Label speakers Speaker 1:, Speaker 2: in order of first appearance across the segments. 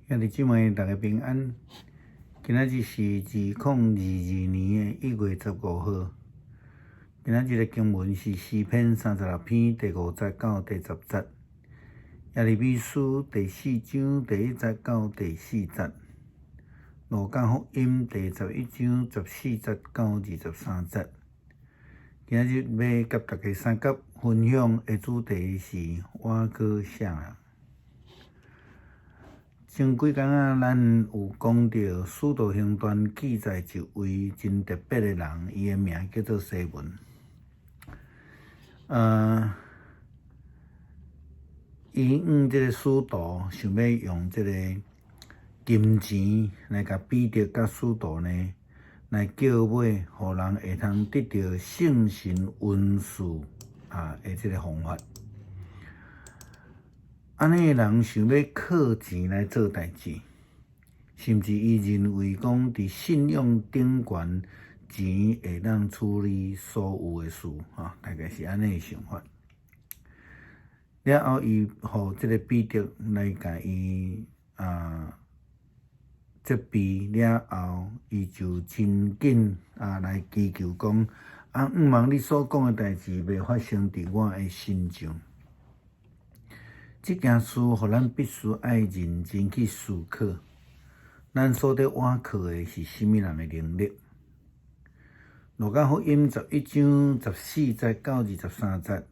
Speaker 1: 兄弟姊妹，大家平安。今仔日是2022年1月15號。今仔日的經文是詩篇36篇第5節到第10節，耶利米書第四章第一節到第四節，路加福音第11章14節到23節。今仔日欲佮大家相佮分享的主題是倚靠啥人？前幾工仔，咱有講著《使徒行傳》記載一位真特別的人，伊的名叫做西門。伊向這个使徒想欲用這个金錢來共彼得佮使徒呢來叫買，予人會通得著聖神恩賜啊的這个方法。按呢的人想欲靠錢來做代誌，甚至伊認為講佇信仰頂懸，錢會當處理所有的事，吼，大概是按呢的想法。了後，伊予這个彼得來共伊啊責備了後，伊就真緊啊來祈求講：啊，毋望你所講的代誌袂發生佇我的身上。這件事，予咱必須愛認真去思考，咱所咧倚靠的是啥物人的能力？路加福音11章14節到23節，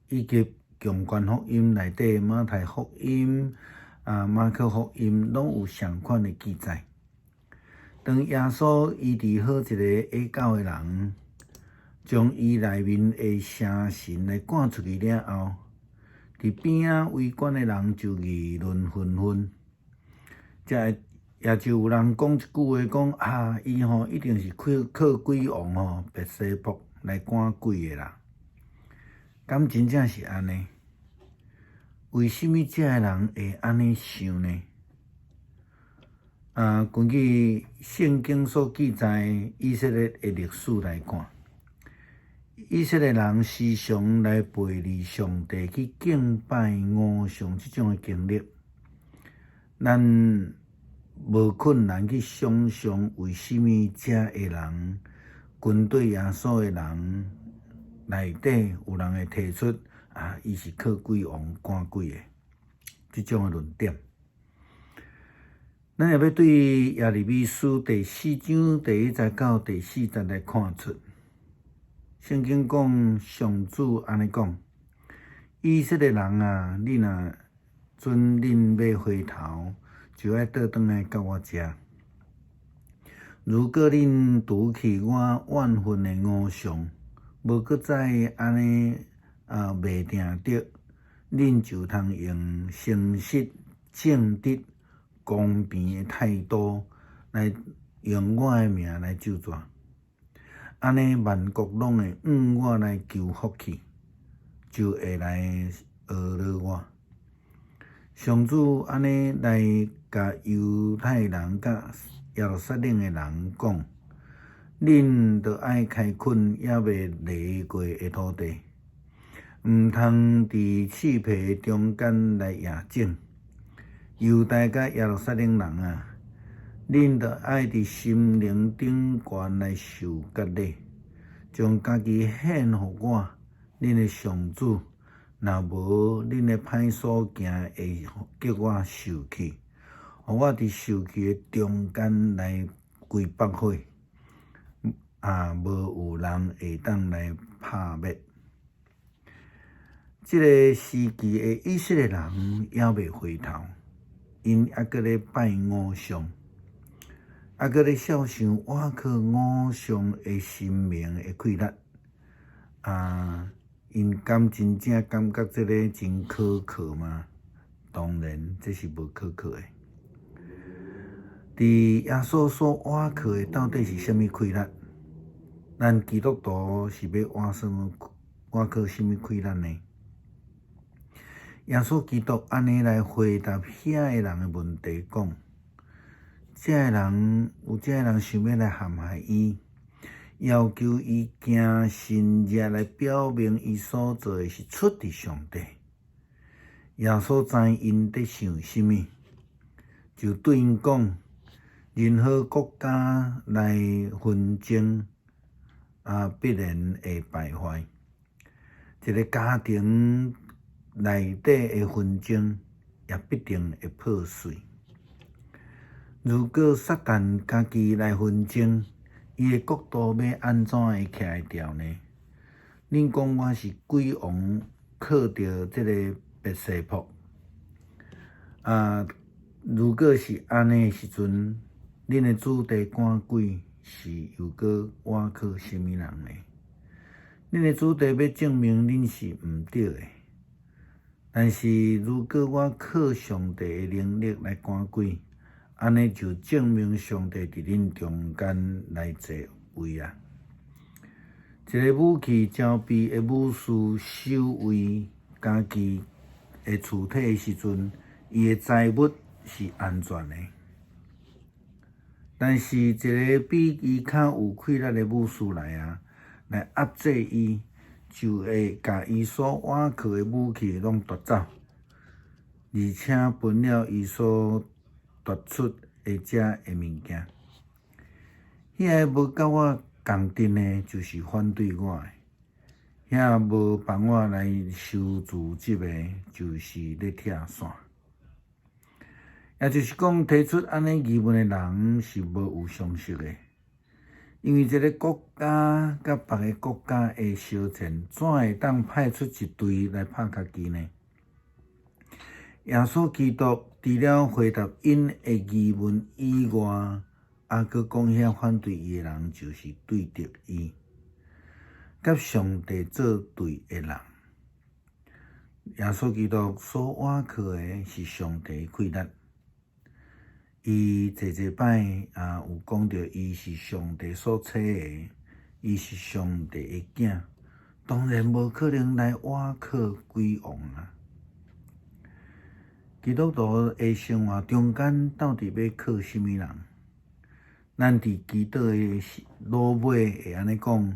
Speaker 1: 以及共觀福音內底馬太福音、啊馬可福音，攏有相款的記載。當耶穌醫治好一個瞎狗的人，將伊內面的邪神來趕出去了後，佇邊仔圍觀的人就議論紛紛，才也就有人講一句話講啊，伊吼一定是靠靠鬼王吼別西卜來趕鬼的啦。敢真正是按呢？為啥物這个人會按呢想呢？啊，根據聖經所記載以色列的歷史來看，以色列人時常來背離上帝去敬拜偶像這種的經歷，咱無困難去想像為啥物遮的人，跟隨耶穌的人內底有人會提出啊，伊是靠鬼王趕鬼的這種的論點。咱也欲對耶利米書第四章第一節到第四節來看出。聖經講，上主按呢講：以色列人啊，恁若準恁欲回頭，就愛倒轉來到我遮。如果恁除去我怨恨的偶像，無閣再按呢啊袂定著，恁就通用誠實、正直、公平的態度來用我的名來咒詛。按呢，萬國攏會向我來求福氣，就會來呵咾我。上主按呢來共猶太人佮耶路撒冷的人講：恁著愛開墾猶未犁過的土地，毋通佇刺皮中間來野種。猶大佮耶路撒冷人啊！恁著愛佇心靈頂懸來受割禮，將家己獻予我，恁的上主。若無，恁的歹所行會叫我受氣，予我佇受氣的中間來歸縛火，也無有人會當來拍滅。這个時期的以色列人猶未回頭，𪜶猶閣咧拜偶像。猶閣咧肖想倚靠偶像的神明的氣力，啊，𪜶敢真正感覺這个真可靠嗎？當然，這是無可靠的。佇耶穌所倚靠的到底是啥物氣力？咱基督徒是欲倚什麼？倚靠啥物氣力呢？耶穌基督按呢來回答遐个人的問題，講。這个人有這个人想欲來陷害伊，要求伊行神蹟來表明伊所做的是出佇上帝。耶穌知𪜶佇想啥物，就對𪜶講：任何國家來紛爭，必然會敗壞；一个家庭內底的紛爭，也必定會破碎。如果撒旦家己來紛爭，伊的國度欲按怎會徛會牢呢？恁講我是鬼王靠著這个別西卜啊？如果是按呢時陣，恁的子弟趕鬼是又閣倚靠啥物人呢？恁的子弟欲證明恁是毋對的。但是如果我靠上帝的能力來趕鬼，按呢就證明上帝佇恁中間來坐位啊！一个武器裝備的武士守衛家己的厝體的時陣，伊的財物是安全的。但是，一个比伊較有氣力的武士來啊，來壓制伊，就會共伊所倚靠的武器攏奪走，而且分了伊所奪出的這的物件。遐个無佮我仝陣的，就是反對我的；遐無幫我來收聚集的，就是咧拆散。也就是講，提出按呢疑問的人是無有常識的，因為一个國家佮別个國家的相戰，怎會當派出一隊來拍家己呢？耶穌基督除了回答𪜶的疑問以外，猶閣講遐反對伊的人就是對敵伊，佮上帝做對的人。耶穌基督所倚靠的是上帝的氣力。伊濟濟擺有講著，伊是上帝所差的，伊是上帝的囝，當然無可能來倚靠鬼王啊！基督徒的生活中間到底欲靠啥物人？咱佇祈禱的落尾會按呢講，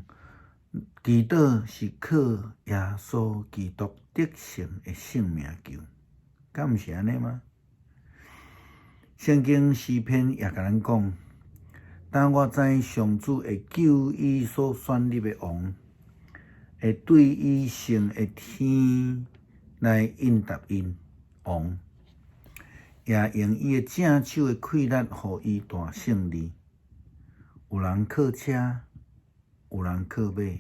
Speaker 1: 祈禱是靠耶穌基督得勝的聖名求，敢毋是按呢嗎？聖經詩篇也共咱講，當我知上主會救伊所選立的王，會對伊聖的天來應答𪜶王，也用伊的正手的氣力，予伊大勝利。有人靠車，有人靠馬，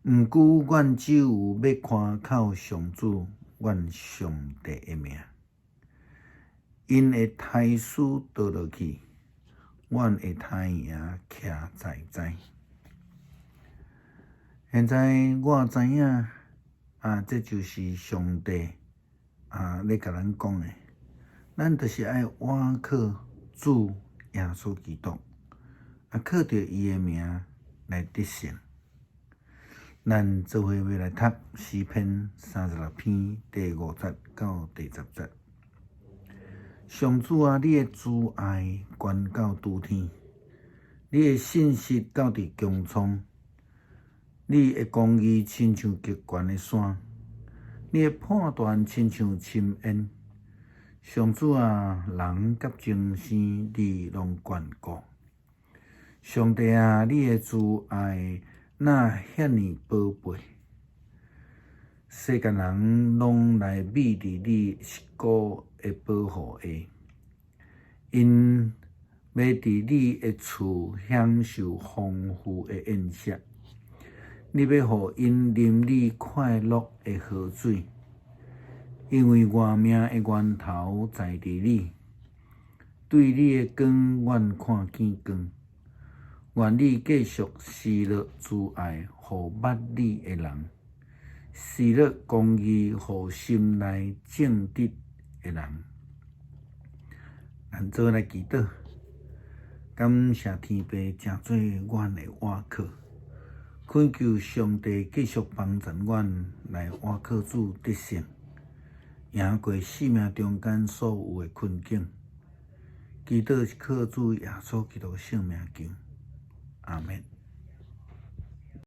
Speaker 1: 毋過阮只有欲倚靠上主，阮上帝的名。𪜶的刣師倒落去，阮的刣贏徛在在。現在我知影，這就是上帝咧共咱講的，咱就是愛倚靠主耶穌基督，靠著伊的名來得勝。咱做伙欲來讀詩篇36篇第5節到第10節。上主啊，你的慈愛懸到諸天，你的信實到佇穹蒼，你的公義親像極懸的山，你的判斷親像深淵。上主啊，人佮眾生，你攏眷顧。上帝啊，你的慈愛哪遐爾寶貝？世間人攏來覕佇你膝股的保護下，𪜶欲佇你的厝享受豐富的宴席，你欲予𪜶啉你快樂的河水，因為活命的源頭在佇你，對你的光，阮看見光。願你繼續施落慈愛，予捌你的人。施落公義，予心內正直的人。咱做伙來祈禱，感謝天父成做阮的依靠，懇求上帝繼續幫助阮來倚靠主得勝，贏過生命中間所有的困境。祈禱是靠主耶穌基督聖名求，阿們。